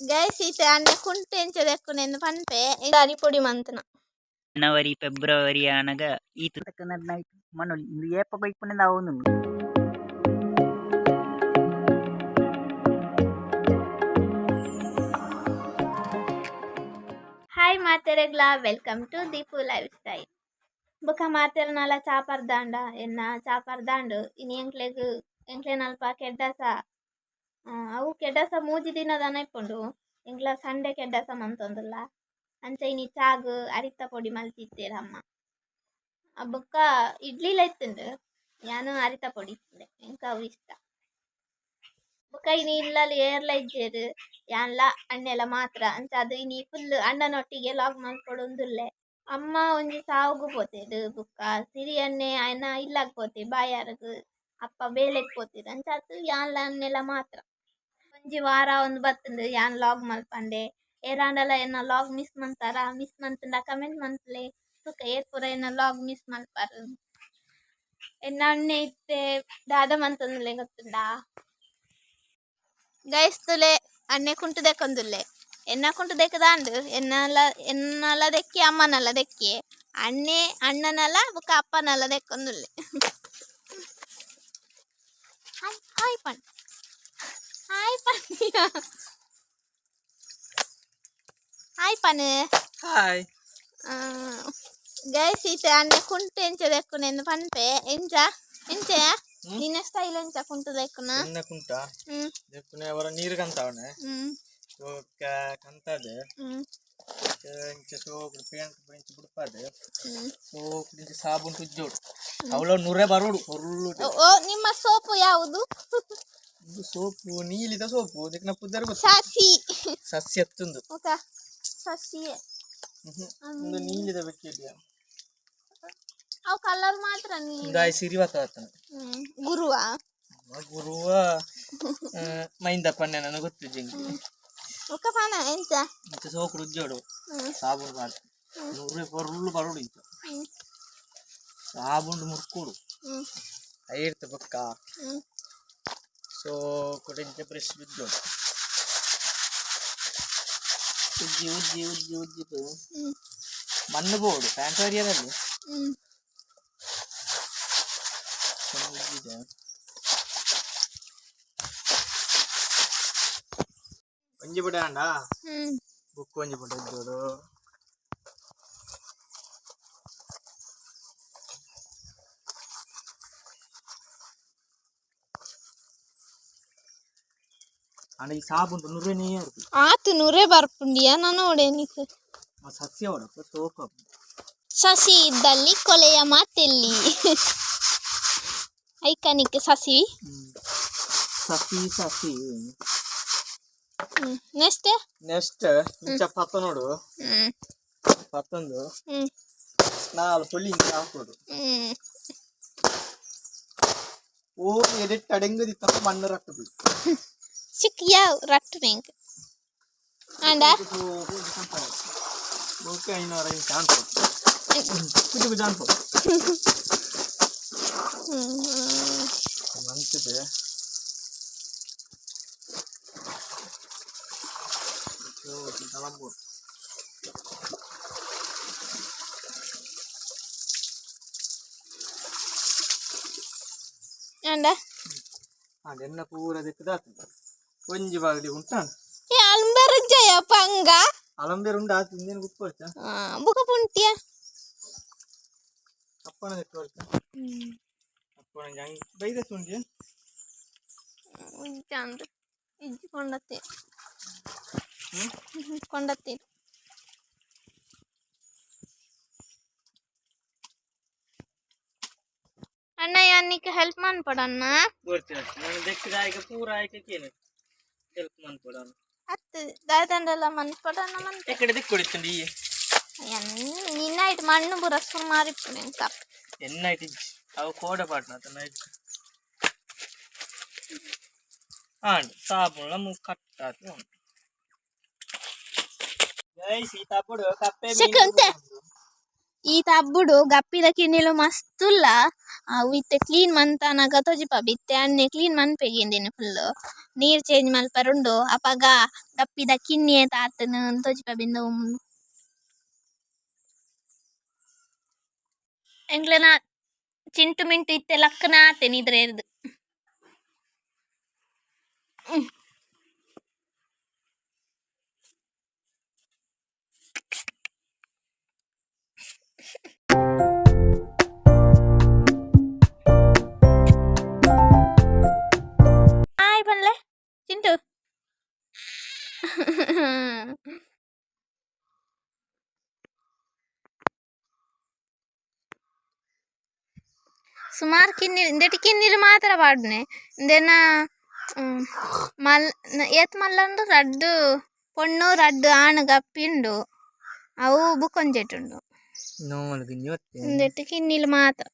Guys, ಈತೆ ಅಣ್ಣೆ ಕುಂಟು ಎಂಚ ದೆಕ್ಕುನೆಂದು ಪನ್ಪೆ. ಅರಿ ಪೊಡಿ ಮಂತನ. ಜನವರಿ ಫೆಬ್ರವರಿ ಆನಗ ಈ ಮನೊಲಿ ಇಂದು ಏಪ ಕೊಯ್ಪುನೆಂದು ಆವೊಂದುಂಡು. ಹಾಯ್ ಮಾತೆರೆಗ್ಲಾ, welcome to Deepu life style. ಬೊಕ ಮಾತೆರ್ನಲ ಚಾಪರ್ದಾಂಡ? ಎನ್ನ ಚಾಪರ್ದಾಂಡು. ಇನಿ ಎಂಕ್ಲೆಗ್ ಎಂಕ್ಲೆನಲ್ಪ ಕೆಡ್ಡಸ. ಅವು ಕೆಡ್ಡಸ ಮೂಜಿ ದಿನದನ ಇಪ್ಪುಂಡು. ಎಂಕ್ಲ ಸಂಡೆ ಕೆಡ್ಡಸ ಮಂತೊಂದುಲ್ಲ. ಅಂಚ ಇನಿ ಚಾಗ್ ಅರಿತ ಪೊಡಿ ಮಲ್ತಿತ್ತೆರ್ ಅಮ್ಮ. ಬೊಕ್ಕ ಇಡ್ಲಿಲ ಇತ್ತುಂಡು. ಯಾನ್ ಅರಿತ ಪೊಡಿ ತಿಂದೆ, ಎಂಕ್ ಅವು ಇಷ್ಟ. ಬೊಕ್ಕ ಇನಿ ಇಲ್ಲಲ್ ಏರ್ಲ ಇಜ್ಜೆರ್, ಯಾನ್ಲ ಅಣ್ಣೆಲ ಮಾತ್ರ. ಅಂಚಾದ್ ಇನಿ ಫುಲ್ ಅಣ್ಣನೊಟ್ಟಿಗೆ ಲಾಗ್ ಮಲ್ಪೊಡುಂದುಲ್ಲೆ. ಅಮ್ಮ ಒಂಜಿ ಸಾವುಗು ಪೋತೆರ್. ಬೊಕ್ಕ ಸಿರಿ ಅಣ್ಣೆ ಆಯನ ಇಲ್ಲಗ್ ಪೋತೆ ಬಾಯಾರುಗು. ಅಪ್ಪ ಬೇಲೆಗ್ ಪೋತೆರ್. ಅಂಚಾದ್ ಯಾನ್ಲ ಅಣ್ಣೆಲ ಮಾತ್ರ. ಒಂಜಿ ವಾರ ಒಂದ್ ಬತ್ತುಂಡು ಯಾನ್ ಲಾಗ್ ಮಲ್ಪಂಡೆ. ಏರಾಂಡಲ ಎನ್ನ ಲಾಗ್ ಮಿಸ್ ಮಂತಾರ? ಮಿಸ್ ಮಂತುಂಡ ಕಮೆಂಟ್ ಮನ್ಪುಲೆ. ಬೊಕ ಏರ್ ಪೂರ ಎನ್ನ ಲಾಗ್ ಮಿಸ್ ಮಲ್ಪರ್. ಎನ್ನ ಅಣ್ಣೆ ಇತ್ತೆ ದಾದ ಮಂತೊಂದುಲ್ಲೆ ಗೊತ್ತುಂಡಾ? ಗೈಸ್, ತುಲೆ ಅಣ್ಣೆ ಕುಂಟು ದೆಕ್ಕೊಂದುಲ್ಲೆ. ಎನ್ನ ಕುಂಟು ದೆಕ್ಕದಾಂಡ್. ಎನ್ನಲ ಎನ್ನಲ ದೆಕ್ಕಿ, ಅಮ್ಮನಲ ದೆಕ್ಕಿ. ಅಣ್ಣೆ ಅಣ್ಣನಲ ಬೊಕ ಅಪ್ಪನಲ ದೆಕ್ಕೊಂದುಲ್ಲೆ. ಹಾಯ್ ಹಾಯ್ ಪಣ್, ಹಾಯ್ ಪನ್, ಹಾಯ್ ಪನ್. ಹಾಯ್. ಗೈಸ್, ಈತೆ ಅಣ್ಣೆ ಕುಂಟು ಎಂಚ ದೆಕ್ಕುನೆಂದು ಪನ್ಪೆ. ಎಂಚ ಎಂಚ ನಿನ್ನ ಸ್ಟೈಲ್? ಎಂಚ ಕುಂಟು ದೆಕ್ಕುನ? ಎನ್ನ ಕುಂಟ ದೆಕ್ಕುನೆ ಅವರ ನೀರು ಕಂತಾವಣೆ. ಬೊಕ್ಕ ಕಂತದೆ ಇಂಚ ಸೋಪು ಪೇಂಟ್ ಇಂಚ ಬುಡ್ಪಾದೆ. ಸೋಪು ಇಂಚ ಸಾಬೂನ್ ಉಜ್ಜೋಡು, ಅವಳ ನುರೆ ಬರೋಡು ಹೊರ್ಲು. ಓ, ನಿಮ್ಮ ಸೋಪು ಯಾವುದು? ಇದು ಸೋಪು ನೀಲಿದ ಸೋಪು, ಇದಕ್ಕೆ ಪುದರ್ ಗೊತ್ತು. ಸಸಿ. ಸಸ್ಯ ಎತ್ತುಂದು. ಓಕ ಸಸಿ. ಒಂದು ನೀಲಿದ ಬೇಕಿದೆಯಾ? ಅವು ಕಲರ್ ಮಾತ್ರ ನೀಲಿ. ಇಂದಾಯ್ ಸಿರಿವತ ಆತನ. ಗುರುವ. ಗುರುವ ಮೈಂದಪ್ಪಣ್ಣ ನನಗೆ ಗೊತ್ತು ಜಿಂಗಿ. ಒಕ್ಕ ಪಾನ ಎಂಚ? ಇಂಚ ಸೋಪು ಉಜ್ಜೋಡು. ಸಾಬೂನು ಪಾಡ್ ನುರೆ ಪೊರ್ಲು ಬರೋಡು ಇಂಚ. ಸಾಬೂನು ಮುರ್ಕೋಡು. ಐರ್ತ ಬೊಕ್ಕ ಸೊ ಇಂಚ ಬ್ರಷ್ ಉಜ್ಜೋಡು, ಉಜ್ಜಿ ಉಜ್ಜಿ ಉಜ್ಜಿ ಉಜ್ಜಿತು ಮಣ್ಣು ಬೋಡು ಪ್ಯಾಂಟ್ ಹರಿಯದಲ್ಲಿ. ಉಜ್ಜಿದೆ. ಒಂಜಿ ಪುಟ ಅಂಡ. ಬುಕ್ ಒಂಜಿ ಪುಟ ಉಜ್ಜೋಡು. ಅಂಡ ಈ ಸಾಬೂನು ನುರೆನೇ ಇರ್ತದೆ. ಆತು ನುರೆ ಬರ್ಪುಂಡಿಯಾ ನೋಡೆ ನಿಕ್. ಸಸ್ಯ ಹೊಡಪ್ಪ ಸೋಪ್. ಸಸಿ ಇದ್ದಲ್ಲಿ ಕೊಲೆಯ ಮಾತೆಲ್ಲಿ? ಐಕಾನಿಕ್ ಸಸಿ. ಸಸಿ ಸಸಿ. ನೆಕ್ಸ್ಟ್. ನೆಕ್ಸ್ಟ್ ಇಂಚ ಪತ್ತ ನೋಡು. ಪತ್ತೊಂದು ನಾಲ್ ಪುಳ್ಳಿ ಇಂಚ ಹಾಕೋಡು. ಓ ಎಡೆಟ್ ಅಡೆಂಗದಿತ್ತ ಮಣ್ಣು ರಟ್ಟದು. ಚಿಕ್ಕ ಯಾವ ರಟ್ಟು ನಿಂಕ್ ಅಂಡ. ಓಕೆ, 500 ಇಂಚ ಅನ್ಪೋ ಕುಜು ಕುಜು ಅನ್ಪೋ ಮಂತಿದೆ. ಅಂಡ. ಅದೆಲ್ಲ ಪೂರ ದಿಕ್ಕದಾಗ್ತದೆ. ಒಂಜಿ ಬಾಗಡಿ ಉಂಟಾಣ. ಏ ಅಲ್ಂಬೆರ್ ಜಯ ಪಂಗ. ಅಲಂಬೇರು ಉಂಡು ಆತು. ಇಂದೇನು ಗುಪ್ಪು ವರ್ಷ. ಬುಕ ಪುಂಟಿಯ. ಅಪ್ಪನ ದಿಕ್ಕು ವರ್ಷ ಅಪ್ಪನ ಜಂಗ್ ಬೈದ ಸುಂಡಿ. ಉಂಟಾಂದು ಇಜ್ಜಿ ಕೊಂಡತ್ತಿ ಕೊಂಡತ್ತಿ. ಅಣ್ಣ, ಯಾನಿಕ್ ಹೆಲ್ಪ್ ಮನ್ಪಡಣ್ಣ. ಬರ್ತೀನಿ. ನಾನು ದೆಕ್ಕಿದ ಆಯ್ಕೆ ಪೂರ ಆಯ್ಕೆ ಕೇನು ಹೆಲ್ಪ್ ಮನ್ಪಡಣ. ಅತ್ತು ದಾದಂಡಲ ಮನ್ಪಡಣ್ಣ ಮನ್ಪ. ಎಕಡೆ ದಿಕ್ಕು ಹೊಡಿತುಂಡು ಈ? ನಿನ್ನ it ಮಣ್ಣು ಪೂರ ಸುಮಾರು ಇಪ್ಪುಂಡು ಎಂಕ. ಎನ್ನ ಇಟ್ಟು ಅವು ಕೋಡ ಪಾಡ್ನ ನೈಟ್ ಆಂಡ್ ಸಾಬೂನ್ಲ ಮು ಕಟ್ಟಾತು ಉಂಟು. ಗೈಸ್, ಈ ತಪ್ಪುಡು ಕಪ್ಪೆ ಮೀನು. ಶಕುಂತೆ. ಈತ ಅಬ್ಬುಡು ಗಪ್ಪಿದ ಕಿನ್ನಿಲು ಮಸ್ತುಲ್ಲ ಅವು ಇತ್ತೆ ಕ್ಲೀನ್ ಮಂತಾನಗ ತೋಜಿಪ ಇತ್ತೆ ಅಣ್ಣೆ ಕ್ಲೀನ್ ಮನ್ಪೆಗಿಂದಿನಿ ಫುಲ್ ನೀರ್ ಚೇಂಜ್ ಮಲ್ಪರುಂಡು ಅಪಗ ಗಪ್ಪಿದ ಕಿನ್ನಿ ತಾತನ ತೋಜಿಪ ಬಿಂದು. ಎಂಕ್ಲೆನ ಚಿಂಟು ಮಿಂಟು ಇತ್ತೆ ಲಕ್ಕನ ಆತೆ ನಿದ್ರೆರ್ದು. ಹಾಯ್ ಪನ್ಲೆ ಚಿಂಟು. ಸುಮಾರು ಕಿನ್ನಿಲು ಇಂದೆಟ್ ಕಿನ್ನಿಲು ಮಾತ್ರ ಪಾಡುನೆ. ಇಂದೆನ ಮಲ್ ಏತ್ ಮಲ್ಲಂಡು ರಡ್ಡ್ ಪೊಣ್ಣು ರಡ್ಡ್ ಆಣ್ ಗಪ್ಪಿ ಉಂಡು ಅವು ಬುಕೊಂಜೆಟ್ ಉಂಡು. ಇಂದೆಟ್ ಕಿನ್ನಿಲು ಮಾತ್ರ.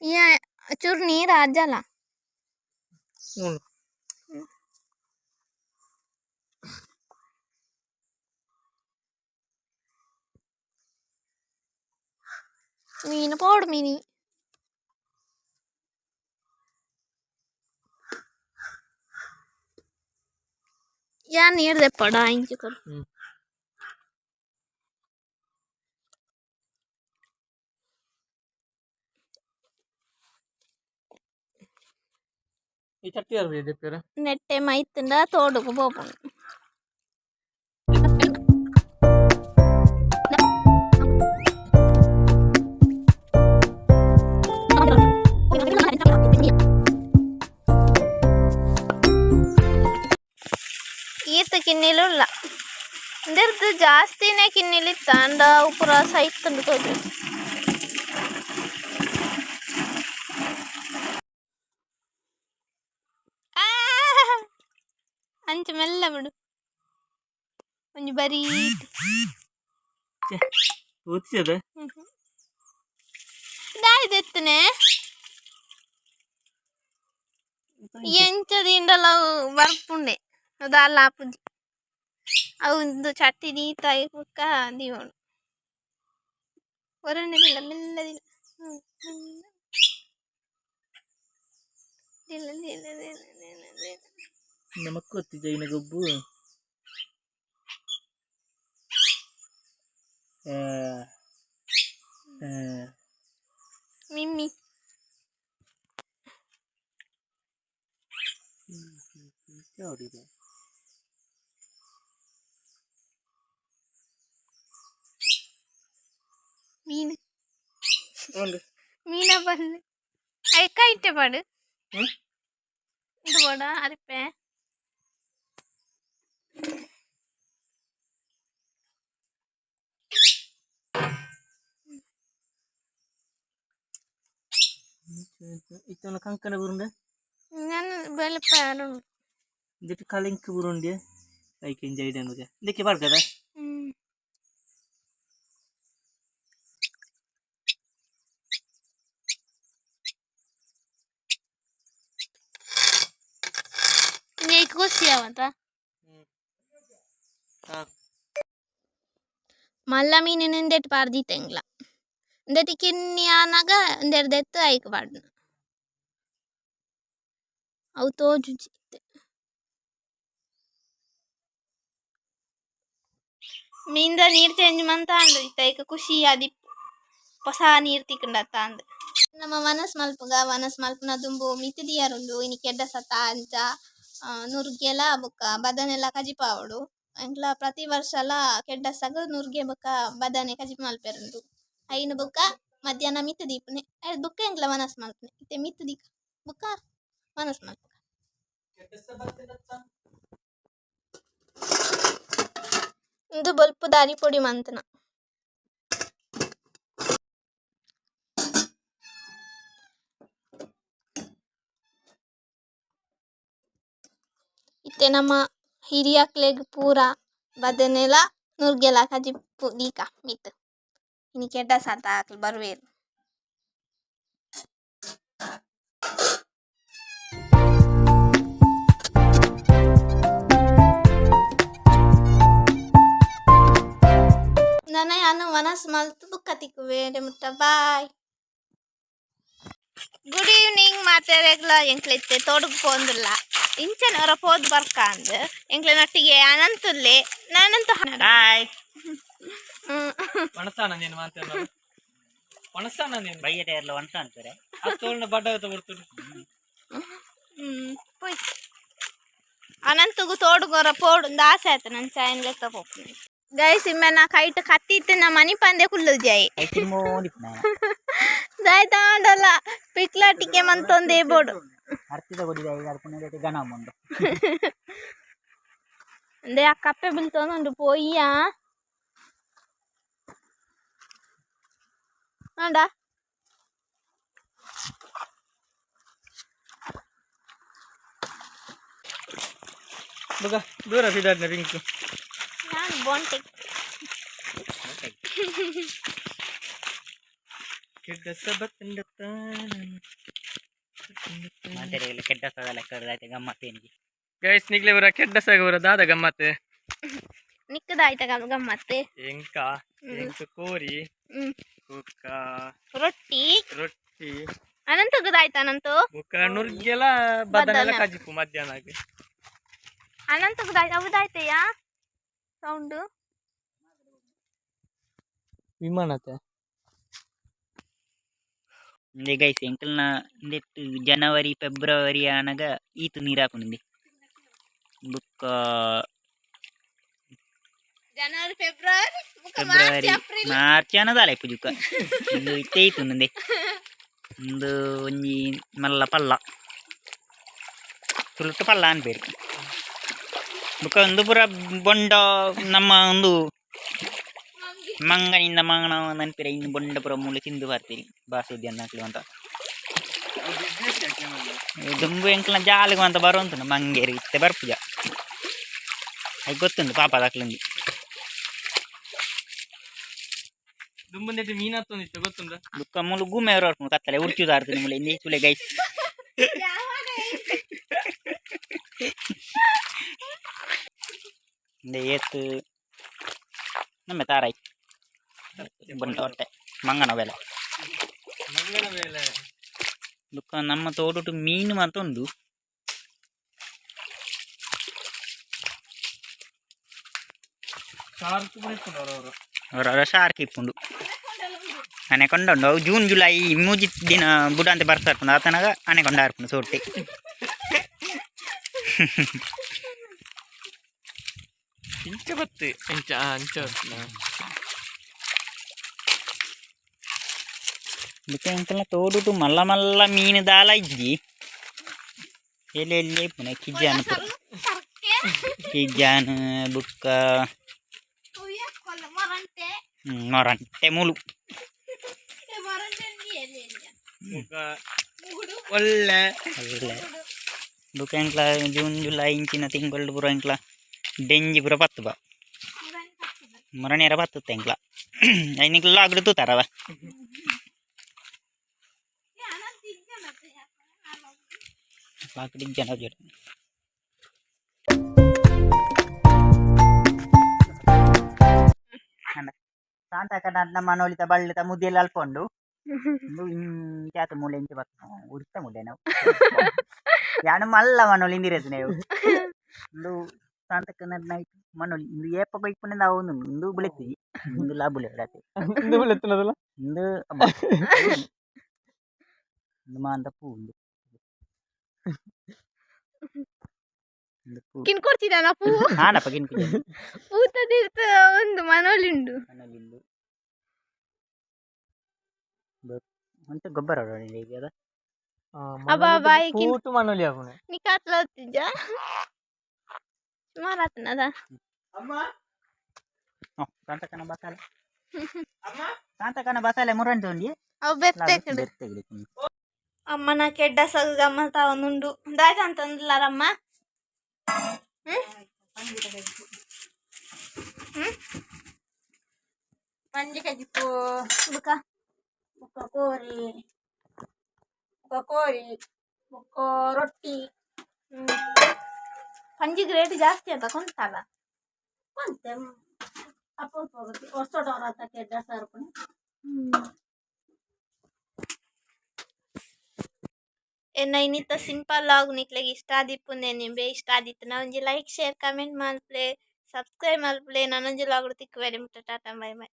ಈ ಚೂರು ನೀರು ಆಜಲ. ಮೀನು ಪೋಡು ಮೀನಿ. ಯಾನ್ ನೀರು ದೆಪ್ಪಡ ಇಂಚ ಕೊರು. ಈ ಚಟ್ಟಿ ಯಾರು ದೆಪ್ಪೇರ? ನೆಟ್ಟೆ ಮೈತುಂಡ ತೋಡುಗು ಪೋಪುಂಡು. ಈತ ಕಿನ್ನಿಲು ಉಲ್ಲ ಇಂದೆರ್ದ್ ಜಾಸ್ತಿನೇ ಕಿನ್ನಿಲು ಇತ್ತ ಅಂಡ ಅವು ಪೂರ ಸೈತುಂಡು ತೋಜುಂಡು. ಅಂಚ ಮೆಲ್ಲ ಬಿಡು ಒಂಜಿ ಬರೀಟ್. ಗೊತ್ತಿದೆ. ದಾಯಿ ದೆತ್ತನೆ ಎಂಚ ದೀಂಡಲ ಅವು ಬರ್ಪುಂಡೆ ದಾಲ ಆಪುಜಿ. ಅವು ಉಂದು ಚಟ್ಟಿ ದೀತ ಬೊಕ್ಕ ದೀವೊಡು. ಒರನೆ ದಿಲ್ಲ ಮೆಲ್ಲ ದಿಲ್ಲ ಮೆಲ್ಲ ದಿಲ್ಲ ದಿಲ್ಲ ದಿಲ್ಲ ದಿಲ್ಲ ದಿಲ್ಲ. ನಮಕ್ ಗೊತ್ತಿಜ್ಜ ಇನ ಗೊಬ್ಬು. ಮಿಮ್ಮಿ. ಹೊಡಿದೆ. ಮೀನು. ಉಂಡು. ಮೀನ ಬಲ್ಲೆ ಐಕ ಇಟ್ಟೆ ಪಾಡು. ಇದು ಬೋಡ ಅರಿಪೆ. ಇತ್ತೊಂದು ಕಂಕಣ ಬುರುಂಡೆ. ನಾನು ಬೆಳಪಾರು. ಇದಕ್ಕೆ ಕಲಿಂಕ್ ಬುರುಂಡೆ ಐಕ್ ಎಂಜಾಯ್ ಇಡನುಗೆ ಇದಕ್ಕೆ ಬಾರ್ಗದ. ಖುಷಿ ಆವಂತ. ಮಲ್ಲ ಮೀನಿನ ಇಂದೆಟ್ ಪಾರ್ದಿತ್ತೆಂಗ್ಲ ಇಂದೆಟ್ ಕಿನ್ನಿ ಆನಗ ಇಂದೆರ್ ದೆತ್ತ್ ಐಕ್ ಪಾಡ್ನ ಅವು ತೋಜುಜಿ ಇತ್ತೆ. ಮೀನ್ದ ನೀರ್ ಚೇಂಜ್ ಮಂತಾಂಡ್ ಇತ್ತೆ ಐಕ್ ಖುಷಿ ಆದಿಪ್ಪು ಪೊಸ ನೀರ್ ತಿಕ್ಕುಂಡತ್ತ ಅಂದ್. ನಮ್ಮ ವನಸ್ ಮಲ್ಪುಗ ವನಸ್ ಮಲ್ಪುನ ದುಂಬು ಮಿತ್ತ್ ದಿಯರುಂಡು ಇನಿ ಕೆಡ್ಡಸತ ಅಂಚ ನುರ್ಗೆಲ ಬೊಕ್ಕ ಬದನೆಲ ಕಜಿಪಾವೊಡು. ಎಂಕ್ಲ ಪ್ರತಿ ವರ್ಷಲ ಕೆಡ್ಡಸಗ್ ನುರ್ಗೆ ಬೊಕ್ಕ ಬದನೆ ಕಜಿಪು ಮಲ್ಪೆರುಂಡು. ಐನ್ ಬೊಕ್ಕ ಮಧ್ಯಾಹ್ನ ಮಿತ್ತ್ ದೀಪುನೆ ಐರ್ದ್ ಬೊಕ್ಕ ಎಂಕ್ಲ ವನಸ್ ಮಲ್ಪುನೆ. ಇತ್ತೆ ಮಿತ್ತ್ ದೀಕ ಬೊಕ್ಕ ವನಸ್ ಮಲ್ಪುಗ. ಉಂದು ಬೊಲ್ಪುದ ಅರಿ ಪೊಡಿ ಮಂತ್ನ. ಇತ್ತೆ ನಮ್ಮ ಹಿರಿಯಕ್ಲೆಗ್ ಪೂರ ಬದನೆಲ ನುರ್ಗೆಲ ಕಜಿಪು ದೀಕ ಮಿತ್ತ್ ಇನಿ ಕೆಡ್ಡಸತ ಅಕ್ಲ್ ಬರುವೆರ್. ನನ ಯಾನು ಮನಸ್ಸು ಮಲ್ತು ಬುಕ್ಕ ತಿಕ್ಕುವೆ ಮುಟ್ಟ. Bye, good evening. ಮಾತೆರೆಗ್ಲ ಎಂಕ್ಲಿತ್ತೆ ತೋಡುಗ್ ಪೋಂದುಲ್ಲ ಇಂಚನ ಅವರ ಪೋದ್ ಬರ್ಕ ಅಂದ್ ಎಂಕ್ಲೆ ನಟ್ಟಿಗೆ ಅನಂತುಲ್ಲೆ ನಾನಂತೂ. ಹಾಯ್. ಒಣಸಾನ ನೀನು ಮಾತಾಡ, ಒಣಸಾನ ನೀನು. ಬೈಯಟ ಎಲ್ಲ ಒಣಸ ಅಂತಾರೆ. ಆ ತೋಳ್ನ ಬಡ್ಡ ಬರ್ತದೆ. ಪೋಯ್ ಅನಂತಗು ತೋಡುಗೋರ ಪೋಡು ಆಸೆ ಆಯ್ತು ನನ್ನ ಚಾಯನ್ ಲೆಕ್ಕ ಪೋಪುನಿ. ಗೈಸ್, ಇಮ್ಮೆ ನಾ ಕೈಟ್ ಕತ್ತಿ ಇತ್ತು, ನಾ ಮನಿ ಪಂದೆ ಕುಲ್ಲು ಜಾಯಿ. ದಾಯ್ತಾಂಡಲ್ಲ ಪಿಕ್ಲಾಟಿಕೆ ಮಂತೊಂದೇ ಬೋಡು. ಅರ್ತಿದ ಕೊಡಿದ ಈಗ ಅರ್ಪುನ ಗಣ ಮುಂಡು. ಅಂದೆ ಆ ಕಪ್ಪೆ ಬೀಳ್ತೊಂದುಂಡು ಪೋಯ್ಯಾ ಅಂಡ. ಬುಗ ದೂರ ಬಿದ್ದಾಡ್ನೆ ಪಿಂಕು. ನಾನು ಬೋಂಟೆ. ಕೆಡ್ಡಸ ಬತ್ತಂಡತ್ತ. ಮಾತೆರೆಗ್ಲ ಕೆಡ್ಡ ಸದ ಲೆಕ್ಕ ಆಯ್ತು ಗಮ್ಮತ್ತೇನಿಗೆ. ಗೈಸ್, ನಿಗ್ಲೆ ಬರ ಕೆಡ್ಡಸಾಗ ಬರ ದಾದ ಗಮ್ಮತ್? ನಿಕ್ಕದಾಯ್ತ ಗಮ್ಮತ್ತೆ? ಎಂಕ ಎಂಕ ಕೋರಿ. ಕುಕ್ಕ. ರೊಟ್ಟಿ. ರೊಟ್ಟಿ. ಅನಂತಗದಾಯ್ತ ಅನಂತು? ಬುಕ್ಕ ನುರ್ಗೆಲ್ಲ ಬದನೆಲ್ಲ. ಬದನೆ. ಕಜಿಪು ಮಧ್ಯಾಹ್ನಕ್ಕೆ. ಅನಂತಗದಾಯ್ತ ಹೌದಾಯ್ತಯ್ಯ ಸೌಂಡು. ವಿಮಾನತೆ. ಇಂದೆ ಗೈಸ್, ಎಂಕಲ್ನ ಇಂದೆಟ್ ಜನವರಿ ಫೆಬ್ರವರಿ ಆನಗ ಈತ್ ನೀರಾಪುನಿಂದೆ ಬುಕ್ಕ. ಜನವರಿ, ಫೆಬ್ರವರಿ, ಫೆಬ್ರವರಿ, ಮಾರ್ಚ್ ಆನದಾಲ ಇಪ್ಪುಜುಕ ಇಂದು ಇತ್ತೆ ಈತುಂದೆ. ಇಂದು ಒಂಜಿ ಮಲ್ಲ ಪಲ್ಲ, ತುಳುಟ್ಟು ಪಲ್ಲ ಅನ್ಬೇರು. ಬುಕ್ಕ ಒಂದು ಪೂರ ಬೊಂಡ ನಮ್ಮ ಒಂದು ಮಂಗನಿಂದ ಮಂಗನ ನೆನಪಿರ ಇನ್ನು ಬೊಂಡ ಪೂರ ಮೂಲೆ ತಿಂದು ಬರ್ತೀರಿ ಬಾಸುದ್ದಿ ಅನ್ನಕ್ಲು ಅಂತ. ದುಂಬು ಎಂಕ್ಲ ಜಾಲಿಗೆ ಅಂತ ಬರುವಂತ ಮಂಗೇರಿ ಇತ್ತೆ ಬರ್ಪುಜ. ಅದು ಗೊತ್ತುಂಟು ಪಾಪ ದಾಕ್ಲಂದಿ. ದುಂಬಂದೆಟ್ ಮೀನ್ ಹತ್ತೊಂದಿತ್ತು ಗೊತ್ತುಂಟ. ಬುಕ್ಕ ಮೂಲು ಗುಮ್ಮೆ ಬರ್ಪುಂಡು ಕತ್ತಲೆ ಉರ್ಚುದಾರ್ತದೆ ಮೂಲೆ ಇಂದೆ ತುಲೆ ಗೈಸ್. ಇಂದೆ ಏತ್ ನಮ್ಮ ತಾರಾಯಿ ಬೊಂಡ ಹೊಟ್ಟೆ ಮಂಗನ ಬೆಲೆ. ಮಂಗನ ಬೇಲೆ. ಬುಕ್ಕ ನಮ್ಮ ತೋಟುಟು ಮೀನು ಮಾತ ಉಂಡು. ಶಾರ್ಕ್ ಪೂರ ಇಪ್ಪುಂಡು ಅವರು. ಅವರ ಶಾರ್ಕ್ ಇಪ್ಪುಂಡು, ಅನೆಕೊಂಡ ಉಂಡು. ಅವು ಜೂನ್ ಜುಲೈ ಮೂಜಿ ದಿನ ಬುಡಂತೆ ಬರ್ತಾ ಇರ್ಪುಂಡು. ಆತನಾಗ ಅನೆಕೊಂಡ ಇರ್ಪುಂಡು ಸೋಟಿ. ಇಂಚ ಬತ್ತು ಇಂಚ ಅಂಚ ಬತ್ತು. ಬುಕ್ಕ ಎಂಕಲ್ನ ತೋಟುಟು ಮಲ್ಲ ಮಲ್ಲ ಮೀನು ದಾಲ ಇಜ್ಜಿ, ಎಲ್ಲಿ ಎಲ್ಲಿ ಇಪ್ಪುನೆ ಕಿಜ್ಜಾನ್ ಪೂರ ಕಿಜ್ಜಾನ್ ಬುಕ್ಕ ಮೊರಂಟೆ ಮುಲು. ಬುಕ್ಕ ಒಳ್ಳೆ. ಒಳ್ಳೆ. ಬುಕ್ಕ ಎಂಕ್ಲ ಜೂನ್ ಜುಲೈ ಇಂಚಿನ ತಿಂಗಳು ಪೂರ ಎಂಕ್ಲ ಡೆಂಜಿ ಪೂರ ಪತ್ತು ಬಾ ಮೊರನೇರ ಪತ್ತುತ್ತೆ ಎಂಕ್ಲ. ಐನಿಕ್ಲ ಲಾಗ್ಡ್ ತೂತಾರವ. ಲಾಗ್ಡ್ ಜನ ಜೊತೆ ಶಾಂತ ನಮ್ಮ ಮನೋಲಿತ ಬಳ್ಳಿತ ಮುದಿಯಲ್ಲಿ ಅಲ್ಪೊಂಡು ಇಂದು ಇಂಚಾತ ಮೂಲೆ ಇಂಚ ಬತ್ತ ಉರ್ತ ಮೂಲೆ ನಾವು ಯಾನು ಮಲ್ಲ ಮನೋಲಿ ಇಂದಿರದು ನೀವು. ಇಂದು ಶಾಂತಕ್ಕ ನೈಟ್ ಮನೋಲಿ ಇಂದು ಏಪ ಇಪ್ಪುನೆ ನಾವು ಇಂದು ಬುಲೆತ್ತಿ ಇಂದು ಲಾ ಬುಲೆ ರಾತೆ. ಇಂದು ಬುಲೆತ್ತುನದಲ್ಲ. ಇಂದು ಅಬ್ಬಾ ಇಂದು ಮಾಂತ ಪೂ ಇಂದು ಇಂದು ಪೂ. ಕಿನ್ ಕೊಡ್ತಿದ್ದಾನ ಪೂ? ಹಾನಪ್ಪ ಕಿನ್. ಪೂತ ಒಂದು ಮನೋಲಿ ಉಂಡು. ಮನೋಲಿ ಇಂದು ಒಂತೆ ಗೊಬ್ಬರ ಈಗ ಅದ. ಅಬ್ಬಾ ಬಾಯಿ ಪೂಟು ಮನೋಲಿ ಆಪುನೆ. ನಿಕಾಟ್ಲ ಹೊತ್ತಿಜ್ಜ ಸುಮಾರು ಆತನದ. ಕಾಂತಕನ ಬಸಾಲೆ, ಕಾಂತಕನ ಬಸಾಲೆ ಮುರಂಟು ಉಂಡಿ. ಅವು ಬೆತ್ತೆ. ಬೆತ್ತೆ. ಅಮ್ಮನ ಕೆಡ್ಡ ಸಗ ಗಮ್ಮತ ಒಂದುಂಡು ದಾಯ್ತ ಅಂತಂದ್ಲಾರಮ್ಮ. ಹ್ಮ್ ಹ್ಮ್ ಪಂಜಿ ಕಜಿಪು. ಬುಕ್ಕ. ಬುಕ್ಕ ಕೋರಿ, ಬುಕ್ಕ ಕೋರಿ, ಬುಕ್ಕ ರೊಟ್ಟಿ. ಪಂಜಿಗೆ ರೇಟ್ ಜಾಸ್ತಿ ಅಂತ ಕೊಂತಲ್ಲ. ಕೊಂತೆ. ಅಪರೂಪ ವರ್ಷ ಕೆಡ್ಡಸ ಅರ್ಪಣೆ. ಎನ್ನ ಇನ್ನಿತ ಸಿಂಪಲ್ ಲಾಗ್ ನಿಕ್ಲೆಗ್ ಇಷ್ಟ ಆದಿಪ್ಪುಂದೆ ನಿಂಬೆ ಇಷ್ಟ ಆದಿತ್ತುಂಡ ಒಂಜಿ ಲೈಕ್ ಶೇರ್ ಕಮೆಂಟ್ ಮಲ್ಪುಲೆ, ಸಬ್ಸ್ಕ್ರೈಬ್ ಮಲ್ಪುಲೆ. ನನೊಂಜಿ ಲಾಗ್ ತಿಕ್ಕುವೆರೆ ಮುಟ್ಟ ಟಾಟಾ ಬೈ ಬೈ.